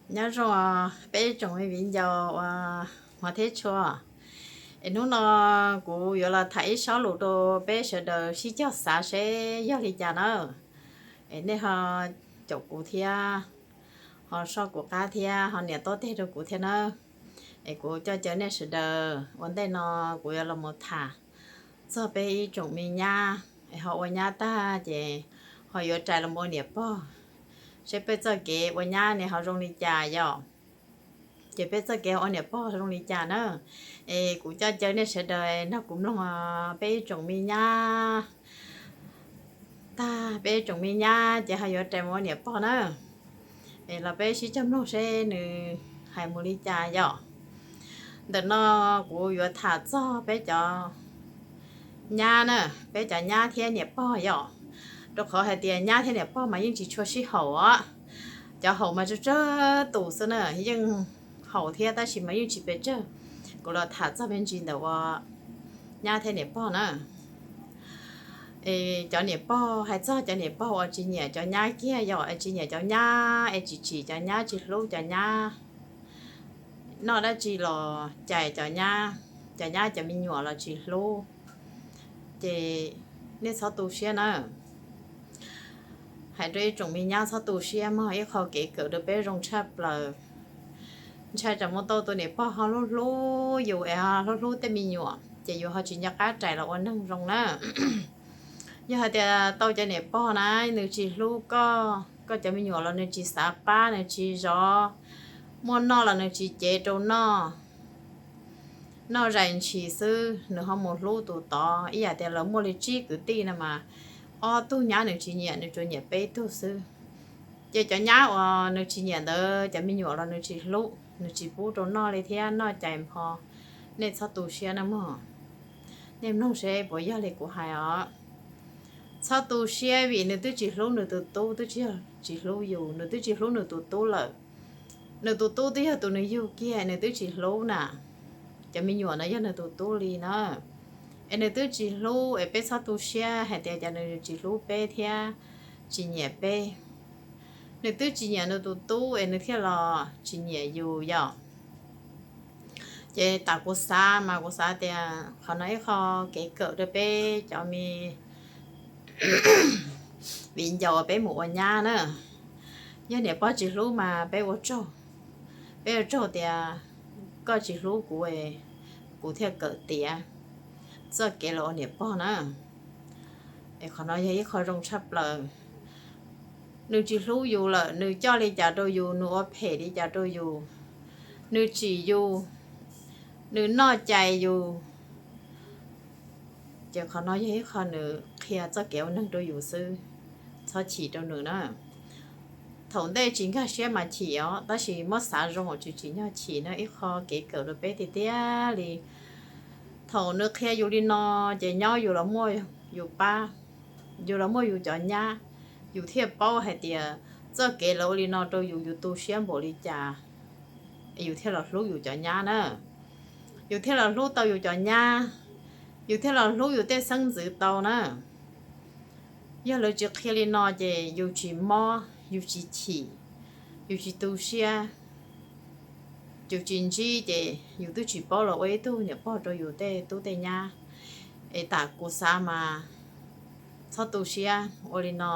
Nyob zoo peb ib tsoom me viv ncaus uas hmov thiab tshua. Es hnub no kuv yuav los tham ib sob lus rau peb sawv daws sib cog xav seb yog li cas na. Es nej ho caum kuv thiab, ho soj kuv qab thiab, ho nias tob teg rau kuv thiab na. Es kuv coj caw nej sawv daws ua ntej no kuv yuav los mus tham txog peb ib tsoom me nyab es ho ua nyab tag ces ho yuav rais los ua niam pog, seb peb txoj kev ua nyab ne ho zoo li cas yom. Ces peb txoj kev ua niam pog zoo li cas na. Es kuv coj caw nej sawv daws nrog kuv mloog peb ib tsoom me nyab tag, peb ib tsoom me nyab ces ho yuav rais mus ua niam pog na. Es los peb sib cog mloog seb nws hais mus li cas yom. Ntawm no kuv yuav tham txog peb cov nyab na, peb cov nyab thiab niam pog yom. Rau qhov hais tias nyab thiab niam pog mas yeej tsis tshua sib haum os. Cov haum mas tsawg tsawg tus xwb na, yeej haum thiab tab sis mas yeej tsis pes tsawg. Kuv los tham txog me ntsis ntawm uas nyab thiab niam pog na. Es cov niam pog, hais txog cov niam pog uas tsis nyiam cov nyab kiag yom, es tsis nyiam cov nyab, es tsis tsim cov nyab, tsis hlub cov nyab, noj dab tsi los cais cov nyab, cov nyab cov me nyuam los tsis hlub, ces nej txhob tu siab na. Hais rau ib tsoom me nyab txhob tu siab mog, ib qho kev kawm rau peb zoo tshaj plaws. Ntshai tsam muaj tau tus niam pog ho hlub hlub yus es ho hlub hlub tej me nyuam ces yus ho tsis nco qab rais los ua neeg zoo na. Yog hais tias tau cov niam pog na, nws tsis hlub koj, koj cov me nyuam los nws tsis xav pab, nws tsis zov, muaj noj los nws tsis cev rau noj, noj zais ntshis xwb, nws ho mus hlub tus tod. Ib yam tias lawv muaj li tsib kwv tij no mas ob tug nyab nws tsis nyiam, nws tsuas nyiam peb tug xwb. Ces cov nyab uas nws tsis nyiam ntawd cov me nyuam los nws tsis hlub, nws tsis pub rau noj li thiab, noj cais npho. Nej txhob tu siab na mog. Nej mloog seb puas yog li kuv hais os. Txhob tu siab vim nws twb tsis hlub nws tus tub, twb tsis yog tsis hlub yus, nws twb tsis hlub nws tus tub lawm. Nws tus tub twb yog tus nws yug kiag, nws twb tsis hlub na. Cov me nyuam no yog nws tus tub li na. Es nws twb tsis hlub, es peb txhob tu siab hais tias cas nws tsis hlub peb thiab tsis nyiam peb. Nws twb tsis nyiam nws tus tub es nws thiaj los tsis nyiam yus yom. Ces tam kuv xav mas kuv xav tias qhov no ib qho kev kawm rau peb cov me viv ncaus peb mus ua nyab na. Yog niam pog tsis hlub mas peb ua tsaug, peb ua tsaug tias koj tsis hlub kuv, kuv thiaj kawm tiav txoj kev los ua niam pog na. Es qhov no yog ib qho zoo tshaj plaws. Nws tsis hlub yus lawm, nws coj li cas rau yus, nws ua phem li cas rau yus, nws tsim yus, nws noj cais yus, ces qhov no yog ib qho nws qhia txoj kev ua neeg rau yus xwb. Txhob chim rau nws na. Thaum ntej tsis nkag siab mas chim os, tab sis muab xav zoo tsis tsim nyog chim na, ib qho kev kawm rau peb tiag tiag li. Thaum nws qhia yus li no, ces nyob yus los muaj yus pab, yus los muaj yus cov nyab, yus thiaj paub hais tias txoj kev lawv ua li no rau yus, yus tu siab npaum li cas, es yus thiaj los hlub yus cov nyab na. Yus thiaj los hlub tau yus cov nyab, yus thiaj los hlub yus tej xeeb ntxwv tau na. Yog lawv tsis qhia li no ces yus tsis mob, yus tsis chim, yus tsis tu siab, yus tsis ntsib ces yus twb tsis paub los ua ib tug niam pog rau yus tej tub tej nyab. Es tam kuv xav mas txhob tu siab ua li no.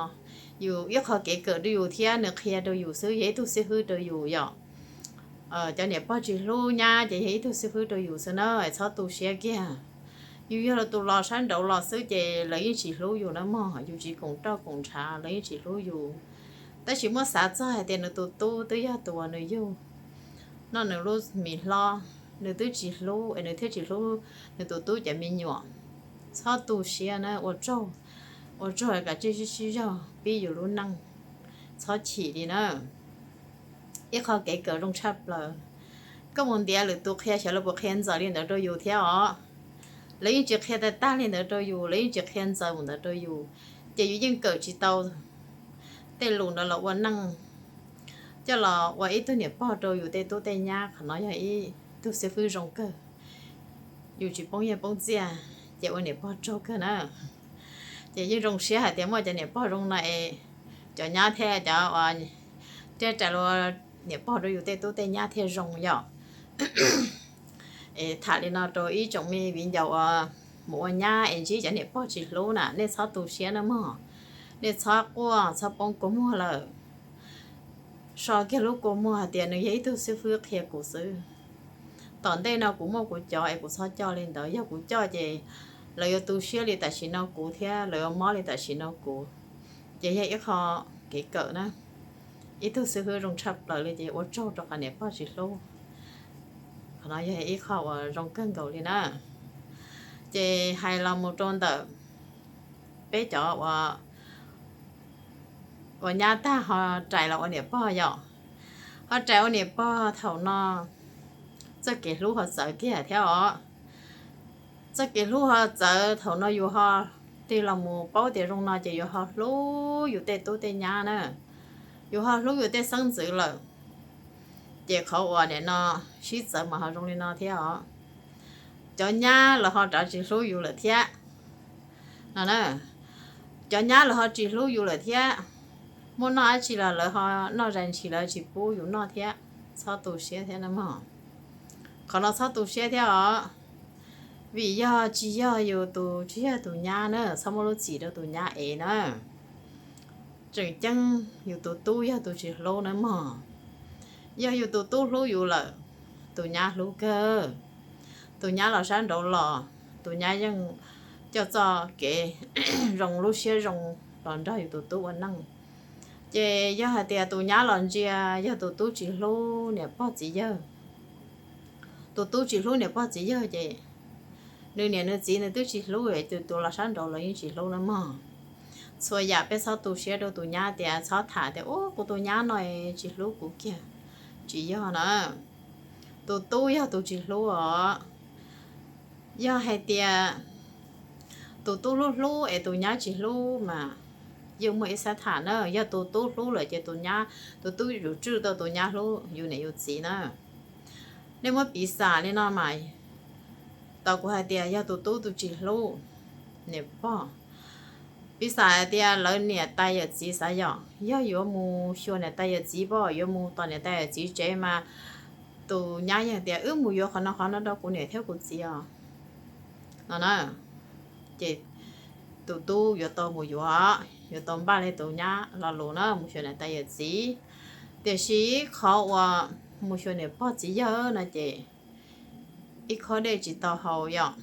Yus ib qho kev kawm rau yus thiab nws qhia rau yus xwb, yog ib tug xib hwb rau yus yom. Cov niam pog tsis hlub nyab ces yog ib tug xib hwb rau yus xwb na, txhob tu siab kiag. Yus yog tus los sab nraud los xwb ces lawv yeej tsis hlub yus na mog, yus tsis koom roj koom ntshav lawv yeej tsis hlub yus. Tab sis muab xav txog hais tias nws tus tub twb yog tus uas nws yug, noj nws lub mis hlob, nws twb tsis hlub es nws thiaj tsis hlub nws tus tub cov me nyuam. Txhob tu siab na, ua tsaug, ua tsaug kav tsij sib sib zog pib yus lub neej, txhob chim li na. Ib qho kev kawm zoo tshaj plaws. Koj mus ntiav lwm tus qhia xyov lawv puas qhia ntxaws li ntawd rau yus thiab os. Lawv yeej tsis qhia tag tag li ntawd rau yus, lawv yeej tsis qhia ntxaws mus ntawd rau yus, ces yus yeej kawm tsis tau tej lus ntawd los ua neej, coj los ua ib tug niam pog rau yus tej tub tej nyab. Qhov no yog ib tug xib fwb zoo kawg, yus tsis poob nyiaj poob txiaj, ces ua niam pog raug kawg na. Ces yeej zoo siab hais tias muaj cov niam pog zoo no es cov nyab thiab cov uas rais rais los niam pog rau yus tej tub tej nyab thiaj zoo yom. Es tham li no rau ib tsoom me viv ncaus uas mus ua nyab es ntsib cov niam pog tsis hlub na, nej txhob tu siab nawb mog. Nej txhob quaj, txhob poob kua muag lawm. So kiag lub kua muag hais tias nws yog ib tug xib fwb qhia kuv xwb. Tom ntej no kuv muaj kuv cov es kuv txhob coj li ntawd, yog kuv coj ces lawv yuav tu siab li tam sim no kuv thiab lawv yuav mob li tam sim no kuv. Ces yog ib qho kev kawm na, ib tug xib fwb zoo tshaj plaws li ces ua tsaug rau qhov niam pog tsis hlub. Qhov no yog ib qho uas zoo kawg nkaus li na. Ces hais los mus rau ntawm peb cov uas nyab tag ho rais los ua niam pog yom. Ho rais ua niam pog thaum no txoj kev hlub ho txawv kiag thiab os. Txoj kev hlub ho txawv thaum no yus ho tig los mus paub tias zoo no ces yus ho hlub yus tej tub tej nyab na, yus ho hlub yus tej xeeb ntxwv lawm. Ces qhov uas nim no sib txawv mas ho zoo li no thiab os. Cov nyab lawv ho rov tsis hlub yus lawm thiab no na. Cov nyab lawv ho tsis hlub yus lawm thiab. Muaj noj dab tsi los lawv ho noj zais ntshis lawv tsis pub yus noj thiab. Txhob tu siab thiab na mog. Qhov no txhob tu siab thiab os. Vim yog tsis yog yus tus, tsis yog tus nyab na, txhob muab lub txim rau tus nyab ev na. Tseem ceeb yus tus tub yog tus tsis hlub na mog. Yog yus tus tub hlub yus lawm, tus nyab hlub kawg. Tus nyab los sab nraud los, tus nyab yeej coj txoj kev zoo, lub siab zoo los nrog yus tus tub ua neej. Ces yog hais tias tus nyab los ntsia yog tus tub tsis hlub niam pog txiv yawg, tus tub tsis hlub niam pog txiv yawg ces nws niam nws txiv nws twb tsis hlub, tus tus los sab nraud los yeej tsis hlub na mog. Txhua yam peb txhob tu siab rau tus nyab tias, txhob tham tias ub kuv tus nyab no tsis hlub kuv kiag. Tsis yog na. Tus tub yog tus tsis hlub os. Yog hais tias tus tub hlub hlub es tus nyab tsis hlub mas yeej muaj ib sab tham na. Yog tus tub hlub lawm ces tus nyab, tus tub yuav tswj tau tus nyab hlub yus niam yus txiv na. Nej muab piv xam li no mas, tau kuv hais tias yog tus tub tus tsis hlub niam pog, piv xam hais tias lawv niam tais yawm txiv xav yom, yog yuav mus xyuas niam tais yawm txiv pom, yuav mus tom niam tais yawm txiv tsev mas tus nyab yeej tias wb mus yuav qhov no qhov no rau kuv niam thiab kuv txiv os no na. Ces tus tub yuav tau mus yuav, yuav tau npaj li tus nyab lo lus na mus xyuas niam tais yawm txiv. Tiam sis qhov uas mus xyuas niam pog txiv yawg no ces ib khob dej tsis tau haus yom,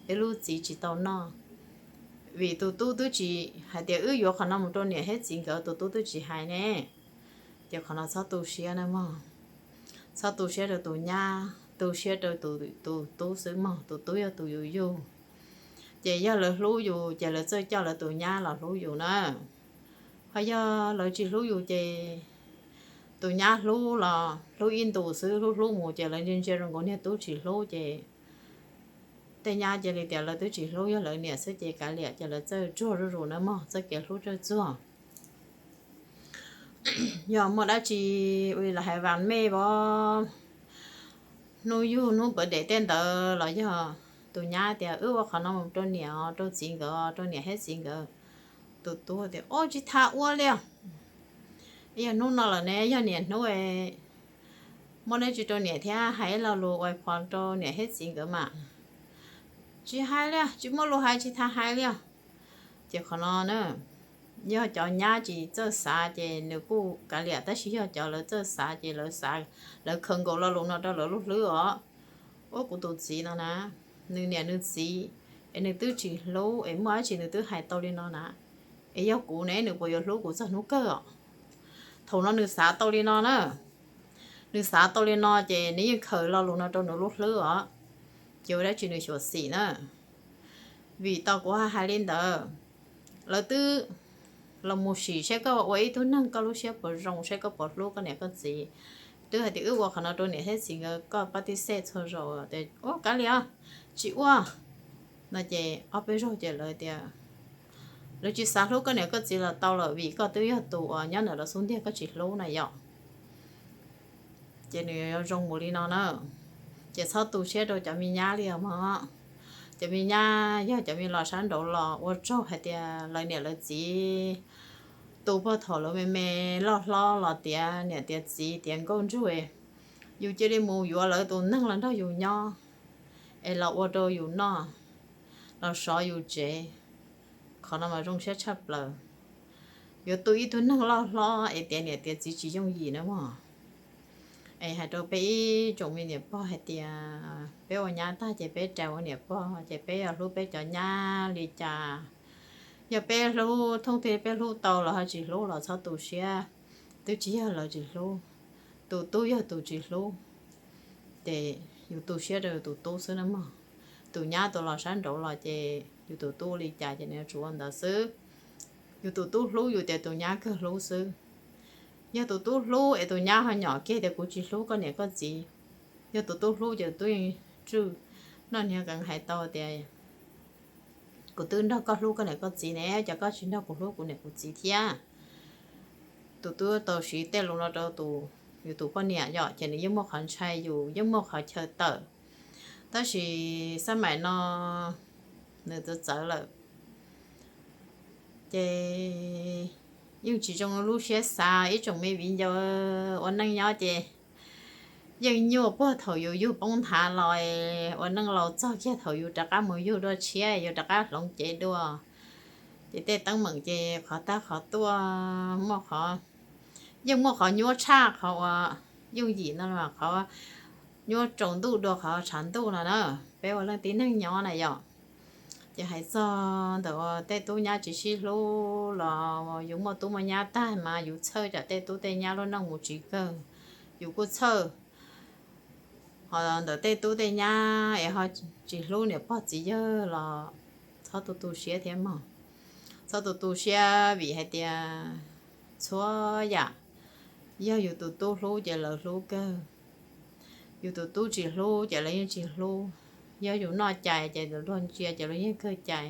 ib lub txiv tsis tau noj. Vim tus tub twb tsis hais tias wb yuav qhov no mus rau niam thiab txiv nkawd, tus tub twb tsis hais ne. Ces qhov no txhob tu siab na mog. Txhob tu siab rau tus nyab, tu siab rau tus, tus tub xwb mog, tus tub yog tus yus yug. Ces yog lawv hlub yus ces lawv txawj coj lawv tus nyab los hlub yus na. Ho yog lawv tsis hlub yus ces tus nyab hlub los hlub ib ntus xwb, hlub hlub mus ces lawv ntsia ntsia zoo nkaus niag tub tsis hlub ces tej nyab cia li tias lawv twb tsis hlub, yog lawv niam xwb ces kav liam, ces lawv txawj tsuag zuj zus na mog, txoj kev hlub txawj tsuag. Yog muaj dab tsi ua li los hais vas mej os, hnub yug hnub birthday tej ntawd los yog tus nyab tias wb ua qhov no mus rau niam, rau txiv nkawd, rau niam thiab txiv nkawd, tus tub tias ua tsis tas ua li os. Yog hnub no lawm ne, yog niam hnub, muab dab tsi rau niam thiab hais ib lo lus ua phoos rau niam thiab txiv nkawd mas. Tsis hais li, tsis muaj lus hais, tsis tas hais li os. Ces qhov no na, yog cov nyab tsis txawj xav ces nws kuj kav liam, tab sis yog cov lawv txawj xav ces lawv xav, lawv khaws nkaus lo lus no rau lawv lub hlwb os. Ua kuv tus txiv no na, nws niam nws txiv es nws twb tsis hlub es muaj dab tsi nws twb hais tau li no na. Es yog kuv ne nws puas yuav hlub kuv txog hnub kawg os? Thaum no nws xav tau li no na, nws xav tau li no ces nws yeej khaws lo lus no rau nws lub hlwb os. Ces ua dab tsi nws xyuam xim na. Vim tau kuv hais li ntawd, lawv twb los mus sim saib koj ua ib tug neeg koj lub siab puas zoo, saib koj puas hlub koj niam koj txiv. Twb hais tias wb ua qhov no rau niam thiab txiv nkawd, koj pab tib xej txhua zaus tias ua kav liam, tsis ua no ces ob peb zaug ces lawv tias lawv tsis xav hlub koj niam koj txiv los tau lawm, vim koj twb yog tus uas nyob ntawm lawv xub ntiag koj tsis hlub na yom. Ces nws zoo mus li no na. Ces txhob tu siab rau cov me nyab li os mog. Cov me nyab yog cov me los sab nraud los ua tsaug hais tias lawv niam lawv txiv tu puag thaum lawv me me loj hlob los tiav niam tiav txiv tiav nkauj ntsug, yus cia li mus yuav lawv tus neeg los nrog yus nyob, es los ua rau yus noj, los sov yus tsev. Qhov no mas zoo siab tshaj plaws. Yuav tu ib tug neeg loj hlob es tiav niam tiav txiv tsis yooj yim na mog. Es hais rau peb ib tsoom me niam pog hais tias peb ua nyab tag ces peb ras ua niam pog ces peb yuav hlub peb cov nyab li cas. Yog peb hlub thooj twg peb hlub tau los ho tsis hlub los txhob tu siab, twb tsis yog lawv tsis hlub, tus tub yog tus tsis hlub, ces yus tu siab rau yus tus tub xwb na mog. Tus nyab tus los sab nraud los ces yus tus tub ua li cas ces nws yuav tsum ua ntawd xwb. Yus tus tub hlub yus ces tus nyab kawg hlub xwb. Yog tus tub hlub es tus nyab ho nyom kiag tias kuv tsis hlub koj niam koj txiv, yog tus tub hlub ces tus tub yeej tswj. Noj niag keev hais tau tias kuv twb nrog koj hlub koj niam koj txiv ne, cas koj tsis nrog kuv hlub kuv niam kuv txiv thiab? Tus tub tau siv tej lus no rau tus, yus tus poj niam yom, ces nws yeej muaj qhov ntshai yus, yeej muaj qhov chaw tawm. Tab sis xab maim no nws txawv txawv lawm, ces yeej tsis zoo lub siab xav. Ib tsoom me viv ncaus ua neej nyob ces yeej nyuaj puag thaum yus yug poob nthav los, ua neej laus txog kiag thaum yus rov qab mus yug dua tshiab, yus rov qab hloov cev dua, ces tej teeb meem ces qhov tag qhov tuaj muaj qhov, yeej muaj qhov nyuaj tshaj qhov uas yooj yim no, qhov nyuaj tsaus ntuj dua qhov tshav ntuj no na. Peb ua leej tib neeg nyob na yom, ces hais txog ntawm uas tej tub nyab tsis sib hlub los yus muaj tub muaj nyab tag mas yus txhawj tsam tej tub tej nyab lub neej mus tsis kawg. Yus kuj txhawj ho ntawm tej tub tej nyab es ho tsis hlub niam pog txiv yawg los txhob tu tu siab thiab mog. Txhob tu tu siab vim hais tias txhua yam yog yus tus tub hlub ces lawv hlub kawg, yus tus tub tsis hlub ces lawv yeej tsis hlub. Yog yus noj cai ces tus luag ntsia ces luag yeej kawg cai.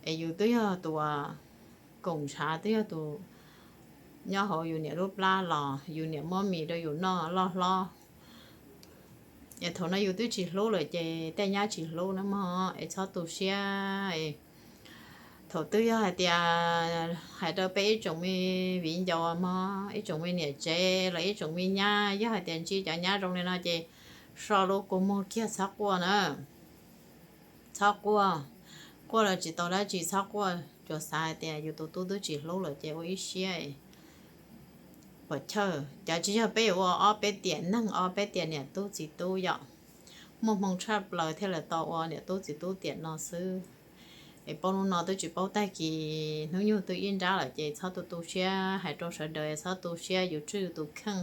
Es yus twb yog tus uas koom ntshav, twb yog tus nyob hauv yus niam lub plab los yus niam muab mis rau yus noj loj hlob. Es thaum no yus twb tsis hlub lawm ces tej nyab tsis hlub na mog, es txhob tu siab. Thaum twg yog hais tias, hais rau peb ib tsoom me viv ncaus mog, ib tsoom me niam tsev los ib tsoom me nyab, yog hais tias ntsib cov nyab zoo li no ces so lub kua muag kiag txhob quaj na. Txhob quaj, quaj los tsis tau dab tsi, txhob quaj, tsuas xav hais tias yus tus tub twb tsis hlub lawm ces ua ib siab pom chawj. Cov tsis yog peb yuav ua ob peb tiam neeg, ob peb tiam niam tub txiv tub yom. Muaj hmoo tshaj plaws thiaj li tau ua niam tub txiv tub tiam no xwb. Es paub hnub no twb tsis paub tag kis hnub nyoog twb ib nrab lawm ces txhob tu tu siab, hais rau sawv daws txhob tu siab, yus tswj yus tus kheej.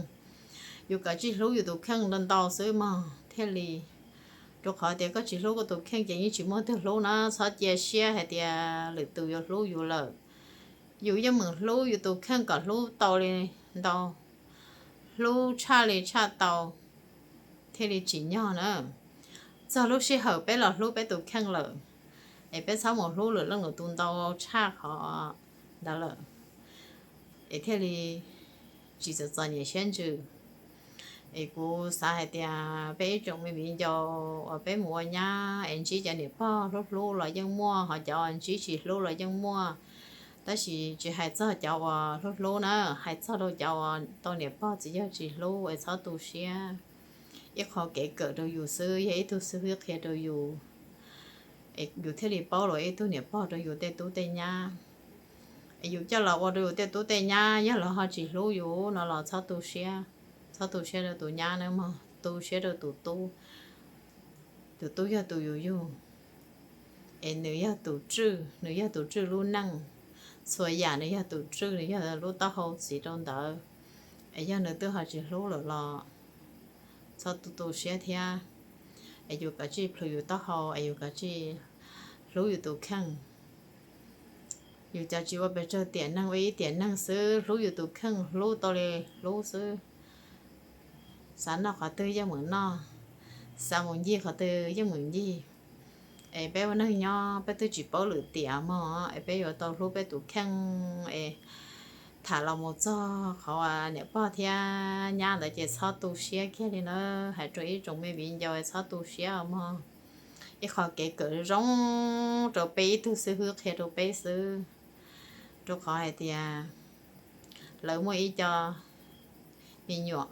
Yus kav tsij hlub yus tus kheej ntau ntau xwb mog thiaj li, rau qhov tias koj tsis hlub koj tus kheej ces yeej tsis muaj leej twg hlub na. Txhob cia siab hais tias lwm tus yuav hlub yus lawm. Yus yeej meem hlub yus tus kheej kom hlub tau li ntau, hlub tshaj li tshaj tau thiaj li tsim nyog na. Txog lub sij hawm peb los hlub peb tus kheej lawm, es peb txhob mus hlub lwm leej lwm tus ntau tshaj qhov ntawd lawm, es thiaj li tsis txom txom nyem siab ntsws. Es kuv xav hais tias peb ib tsoom me viv ncaus uas peb mus ua nyab es ntsib cov niam pog hlub hlub los yeej muaj, ho cov uas ntsib tsis hlub los yeej muaj. Tab sis tsis hais txog cov uas hlub hlub na, hais txog rau cov uas tau niam pog txiv yawg tsis hlub es txhob tu siab. Ib qho kev kawm rau yus xwb, yog ib tug xib hwb qhia rau yus, es yus thiaj li paub luag ib tug niam pog rau yus tej tub tej nyab. Es yus coj los ua rau yus tej tub tej nyab, yog lawv ho tsis hlub yus no los txhob tu siab. Txhob tu siab rau tus nyab na mog, tu siab rau tus tub. Tus tub yog tus yus yug, es nws yog tus tswj, nws yog tus tswj lub neej. Txhua yam nws yog tus tswj, nws yog lub taub hau txiv rau ntawd. Es yog nws twb ho tsis hlub lawm los txhob tu tu siab thiab. Es yus kav tsij plhws yus taub hau, es yus kav tsij hlub yus tus kheej. Yus cov tsis ua pes tsawg tiam neeg, ua ib tiam neeg xwb, hlub yus tus kheej, hlub tau li hlub xwb. Xav noj qhov twg yeej meem noj, xav mus ncig qhov twg yeej meem ncig. Es peb ua neeg nyob peb twb tsis paub lwm tiam mog, es peb yuav tau hlub peb tus kheej. Es tham los mus txog qhov niam pog thiab nyab ntawd ces txhob tu siab kiag li na. Hais rau ib tsoom me viv ncaus txhob tu siab mog. Ib qho kev kawm zoo rau peb, ib tug xib hwb qhia rau peb xwb. Rau qhov hais tias lawv muaj ib co me nyuam,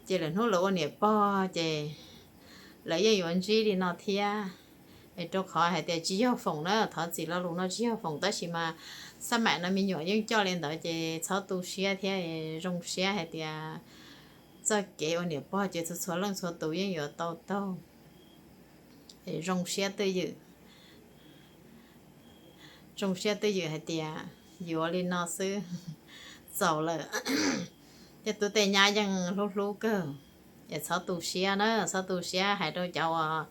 ces lawv hnub lawv ua niam pog ces lawv yeej yuav ntsib li no thiab. Es rau qhov hais tias tsis yog foom na, thov txim lo lus no tsis yog foom, tab sis mas xab maim no me nyuam yeej coj li ntawd ces txhob tu siab thiab, zoo siab hais tias txoj kev ua niam pog ces txhua txhua leej txhua tus yeej yuav tau taug. Zoo siab twj ywm, zoo siab twj ywm hais tias yuav li no xwb, txaus lawm. Tej tub tej nyab yeej hlub hlub kawg, es txhob tu siab na, txhob tu siab. Hais rau cov uas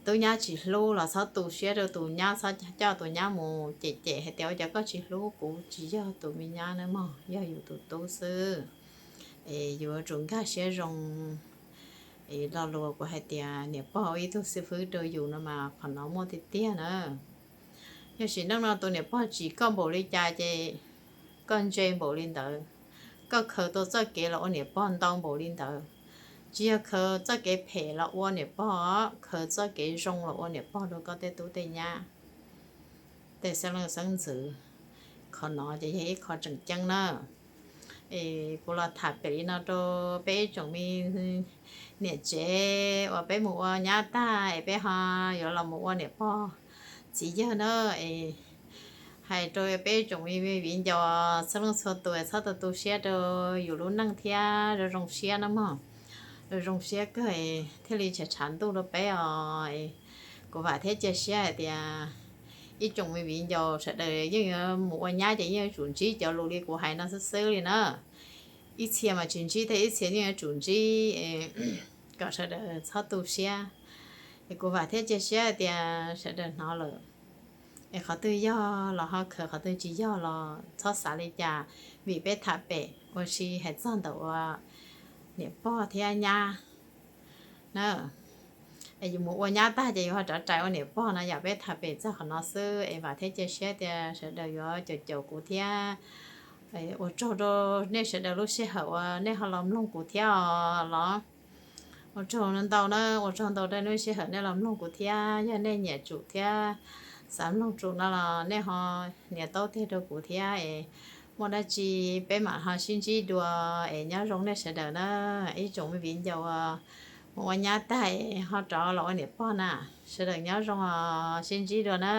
tub nyab tsis hlub los txhob tu siab rau tus nyab, txhob coj tus nyab mus cem cem hais tias ua cas koj tsis hlub kuv, tsis yog tus me nyab na mog, yog yus tus tub xwb. Es yuav tsum nkag siab zoo. Es lo lus kuv hais tias niam pog ua ib tug xib fwb rau yus no mas qhov no muaj tiag tiag na. Yog sim neej no tus niam pog tsim koj npaum li cas ces koj ntse npaum li ntawd, koj khaws tau txoj kev los ua niam pog ntau npaum li ntawd. Tsis yog khaws txoj kev phem los ua niam pog, khaws txoj kev zoo los ua niam pog rau koj tej tub tej nyab, tej xeeb leej xeeb ntxwv. Qhov no ces yog ib qho tseem ceeb na. Es kuv los tham pem li no rau peb ib tsoom me niam tsev uas peb mus ua nyab tag es peb ho yuav los mus ua niam pog txiv yawg na. Es hais rau peb ib tsoom me viv ncaus txhua leej txhua tus txhob tu tu siab rau yus lub neej thiab zoo zoo siab na mog. Zoo zoo siab kawg thiaj li tshav tshav ntuj rau peb os. Kuv vam thiab cia siab hais tias ib tsoom me viv ncaus sawv daws yeej yuav mus ua nyab ces yeej yuav tsum ntsib cov lus li kuv hais no xwb xwb li na. Ib txhia mas tsis ntsib thiab, ib txhia yeej yuav tsum ntsib, kom sawv daws txhob tu siab. Es kuv vam thiab cia siab hais tias sawv daws hnov lawm, es qhov twg yog los ho khaws, qhov twg tsis yog los txhob xav li cas, vim peb tham pem ua si hais txog ntawm ua niam pog thiab nyab na. Es yus mus ua nyab tag ces yus ho rov rais ua niam pog no yom. Peb tham pem txog qhov no xwb es vam thiab cia siab tias sawv daws yuav caum caum kuv thiab. Ua tsaug rau nej sawv daws lub sij hawm uas nej ho los mloog kuv thiab os los. Ua tsaug ntau na, ua tsaug ntau rau lub sij hawm nej los mloog kuv thiab. Yog nej nyiam tsum thiab xav mloog tsum no los nej ho nias taub teg rau kuv thiab es muaj dab tsi peb mam ho sib ntsib dua. Es nyob zoo nej sawv daws na, ib tsoom me viv ncaus mus ua nyab tag es ho rov los ua niam pog na, sawv daws nyob zoo os, sib ntsib dua na.